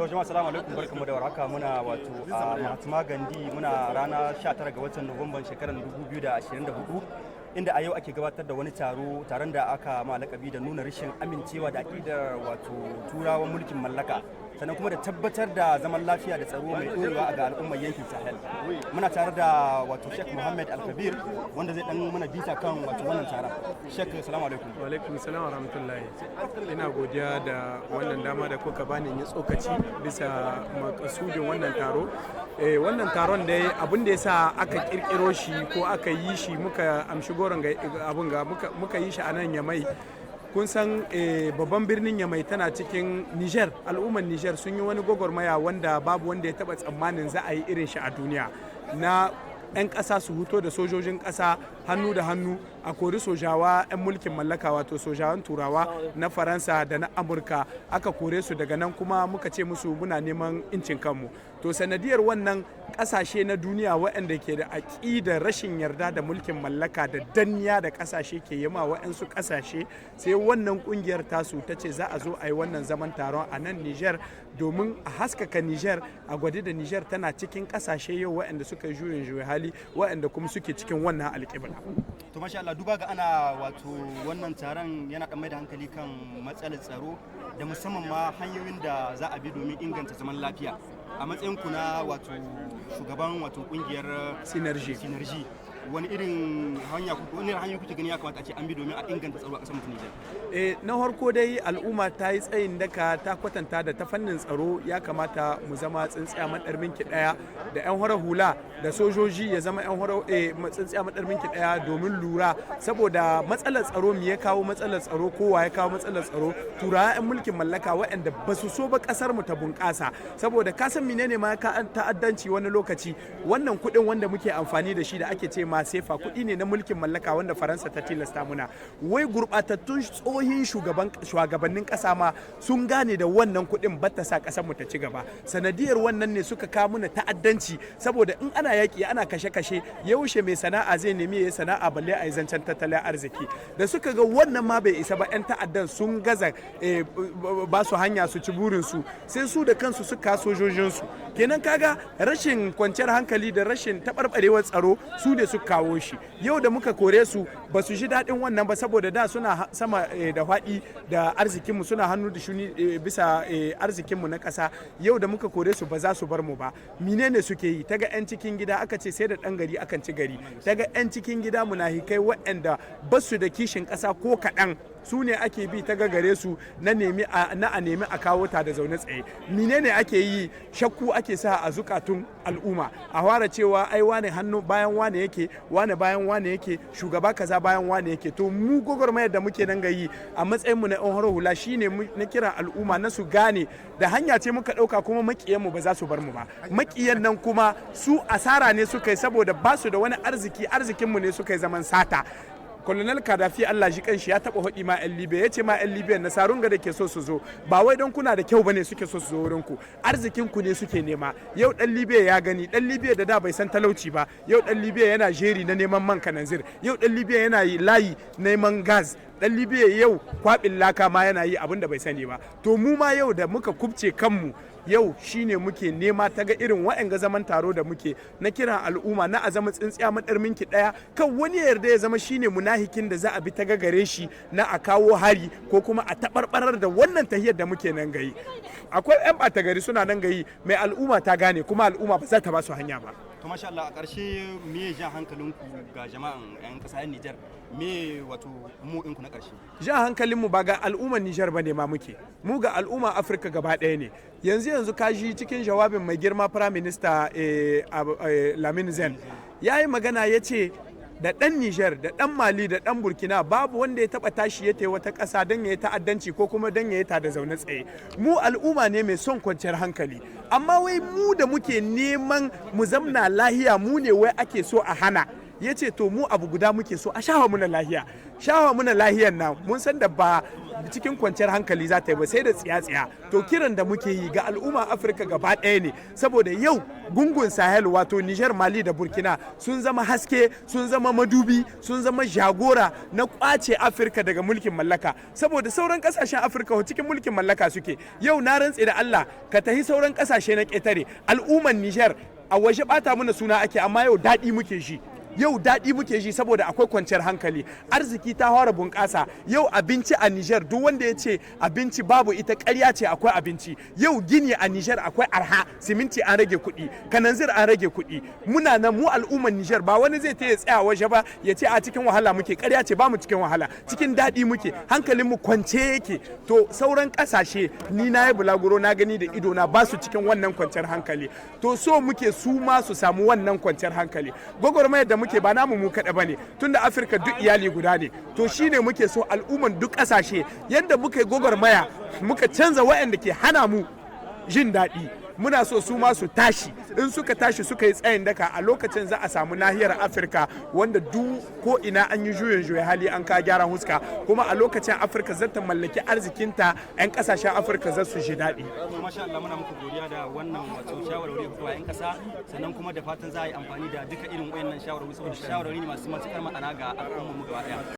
To jama'a, assalamu alaikum, barkamu da warhaka. Muna wato a Mahatma Gandhi, muna rana 19 ga watan Nuwamban shekarar 2024, inda a yau ake gabatar da wani taro, taron da aka ma lakabi da nuna rashin amincewa da aƙidar wato turawan mulkin mallaka, sannan kuma da tabbatar da zaman lafiya da tsaro mai ɗorewa ga al'ummar yankin Sahel. Muna tare da wato Sheikh Muhammad Al-Kabir, wanda zai dan mana bita kan wato wannan taron. Sheikh, assalamu alaikum. Wa alaikum salam wa rahmatullahi. Ina godiya da wannan dama da kuka bani yi tsokaci bisa makasudin wannan taro. Wannan taron dai, abin da yasa aka kirkiro shi ko aka yi shi, muka amshi goron abin ga muka yi shi a nan Yamai. Kun san babban birnin Yamai tana cikin Niger. Al'ummar Niger sun yi wani gwagwarmaya wanda babu wanda ya taba tsammanin za a yi irin shi a duniya, na 'yan ƙasa su huto da sojojin ƙasa hannu da hannu a kori sojawa 'yan mulkin mallaka, wato sojawan turawa na Faransa da na Amurka. Aka kore su. Daga nan kuma muka ce musu muna neman incin kanmu. To sanadiyar wannan, ƙasashe na duniya waɗanda ke da aƙidar rashin yarda da mulkin mallaka da danniya da ƙasashe ke yi ma waɗansu ƙasashe, sai wannan ƙungiyar tasu ta ce za a zo a yi wannan zaman taron a nan Niger domin a haskaka Niger, a gwadi da Niger tana cikin ƙasashe yau waɗanda suka yi juyin juya hali, waɗanda kuma suke cikin wannan alƙibla. To masha Allah, duba ga ana wato wannan taron yana dan mai da hankali kan matsalar tsaro da musamman ma hanyoyin da za a bi domin inganta zaman lafiya. A matsayin ku na wato shugaban wato kungiyar Synergy. Synergy, wani irin hanya kuke gani ya kamata a ce an bi domin a inganta tsaro a ƙasar mu Nijar? Na farko dai, al'umma ta yi tsayin daka, ta kwatanta da ta fannin tsaro ya kamata mu zama tsintsiya maɗarminki ɗaya da 'yan horar hula da sojoji, ya zama 'yan horar tsintsiya maɗarminki ɗaya domin lura, saboda matsalar tsaro, me ya kawo matsalar tsaro? Kowa ya kawo matsalar tsaro? Turawa 'yan mulkin mallaka, waɗanda ba su so ba ƙasar mu ta bunƙasa. Saboda ka san menene ma ka ta'addanci? Wani lokaci wannan kuɗin wanda muke amfani da shi da ake ce ma sefa, kuɗi ne na mulkin mallaka wanda Faransa ta tilasta muna. Wai gurɓatattun tsohin shugabannin ƙasa ma sun gane da wannan kuɗin ba ta sa ƙasar mu ta ci gaba. Sanadiyar wannan ne suka kawo muna ta'addanci, saboda in ana yaƙi, ana kashe-kashe, yaushe mai sana'a zai nemi ya sana'a, balle a yi zancen tattalin arziki? Da suka ga wannan ma bai isa ba, 'yan ta'addan sun gaza ba su hanya su ci burinsu, sai su da kansu suka sojojinsu. Kenan kaga rashin kwanciyar hankali da rashin taɓarɓarewar tsaro su ne suka kawo shi. Yau da muka kore su, ba su ji daɗin wannan ba, saboda da suna sama da faɗi da arzikinmu, suna hannu da shuni bisa arzikinmu na ƙasa. Yau da muka kore su, ba za su bar mu ba. Menene suke yi? Ta ga 'yan cikin gida, aka ce sai da ɗan gari akan ci gari. Ta ga 'yan cikin gida munahikai waɗanda ba su da kishin ƙasa ko kaɗan, su ne ake bi ta gare su na a nemi a kawo ta da zaune tsaye. Menene ake yi? Shakku ake sa a zukatun al'umma, a fara cewa ai wane hannu bayan wane yake, wane bayan wane yake, shugaba kaza bayan wane yake. To mu gwagwarmayar da muke nan ga yi a matsayin mu na yan hula shine na kira al'umma na su gane da hanya ce muka dauka, kuma makiyan mu ba za su bar mu ba. Makiyan nan kuma su asara ne suka yi, saboda ba su da wani arziki, arzikin mu ne suka yi zaman sata. Colonel Kadafi, Allah shi kanshi, ya taba hudi ma yan Libya, ya ce ma yan Libya, nasarun ga da ke so su zo, ba wai don kuna da kyau bane suke so su zo wurin ku, arzikin ku ne suke nema. Yau dan Libya ya gani, dan Libya da da bai san talauci ba, yau dan Libya yana jeri na neman man kananzir, yau dan Libya yana layi neman gas, dan Libya yau kwabin laka ma yana yi, abin da bai sani ba. To mu ma yau da muka kubce kanmu, yau shine muke nema ta ga irin wa'anga zaman taro da muke na kiran al'umma na a zama tsintsiya maɗarminki ɗaya, kan wani ya yarda ya zama shine munahikin da za a bi ta gare shi na a kawo hari ko kuma a taɓarɓarar da wannan tahiyar da muke nan gayi. Akwai 'yan ɓata gari suna nan gayi mai al'umma ta gane, kuma al'umma ba za ta ba su hanya ba. To masha Allah, a ƙarshe, me jan hankalinku ga jama'an 'yan ƙasa 'yan Nijar? Me wato mu ku na ƙarshe? Jan hankalinmu ba ga al'ummar Nijar ba ne ma muke, mu ga al'umma Afirka gaba ɗaya ne. Yanzu yanzu kaji cikin jawabin mai girma Prime Minister Lamine Zen ya yi magana, ya ce da ɗan Nijar da ɗan Mali da ɗan Burkina, babu wanda ya taɓa tashi ya wata ƙasa don ya yi ta'addanci ko kuma don ya yi tada zaune tsaye. Mu al'umma ne mai son kwanciyar hankali, amma wai mu da muke neman mu zamna lahiya, mu ne wai ake so a hana. Ya ce to mu abu guda muke so, a shawa muna lahiya. Shawa muna lahiyan nan mun san da ba cikin kwanciyar hankali za ta yi ba, sai da tsiya-tsiya. To kiran da muke yi ga al'umma Afirka gaba ɗaya ne, saboda yau gungun Sahel, wato Niger, Mali da Burkina, sun zama haske, sun zama madubi, sun zama jagora na kwace Afirka daga mulkin mallaka, saboda sauran kasashen Afirka cikin mulkin mallaka suke yau. Na rantse da Allah, ka tahi sauran kasashe na ƙetare, al'umman Niger a waje bata mana suna ake, amma yau daɗi muke shi, yau daɗi muke ji, saboda akwai kwanciyar hankali, arziki ta fara bunƙasa. Yau abinci a Niger, duk wanda ya ce abinci babu ita, ƙarya ce, akwai abinci. Yau gini a Niger akwai arha, siminti an rage kuɗi, kananzir an rage kuɗi. Muna nan mu al'ummar Niger, ba wani zai taya tsaya waje ba ya ce a cikin wahala muke, ƙarya ce, ba mu cikin wahala, cikin daɗi muke, hankalin mu kwance yake. To sauran ƙasashe, ni na yi bulaguro, na gani da ido na, ba su cikin wannan kwanciyar hankali. To so muke su ma su samu wannan kwanciyar hankali. Gwagwarmayar da muke ba namu mu kaɗa bane, tunda Afirka duk iyali guda ne. To shine muke so al'umman duk ƙasashe, yadda muka yi gwagwarmaya muka canza waɗanda ke hana mu jin daɗi, muna so su ma su tashi. In suka tashi suka yi tsayin daka, a lokacin za a samu nahiyar Afirka wanda duk ko ina an yi juyin juya hali, an ka gyaran huska, kuma a lokacin Afirka za ta mallaki arzikinta, 'yan kasashen Afirka za su ji daɗi. Masha Allah, muna muku godiya da wannan wato shawarwari da 'yan kasa, sannan kuma da fatan za a yi amfani da duka irin wayannan shawarwari, saboda shawarwari ne masu matukar ma'ana ga al'ummar mu gaba daya.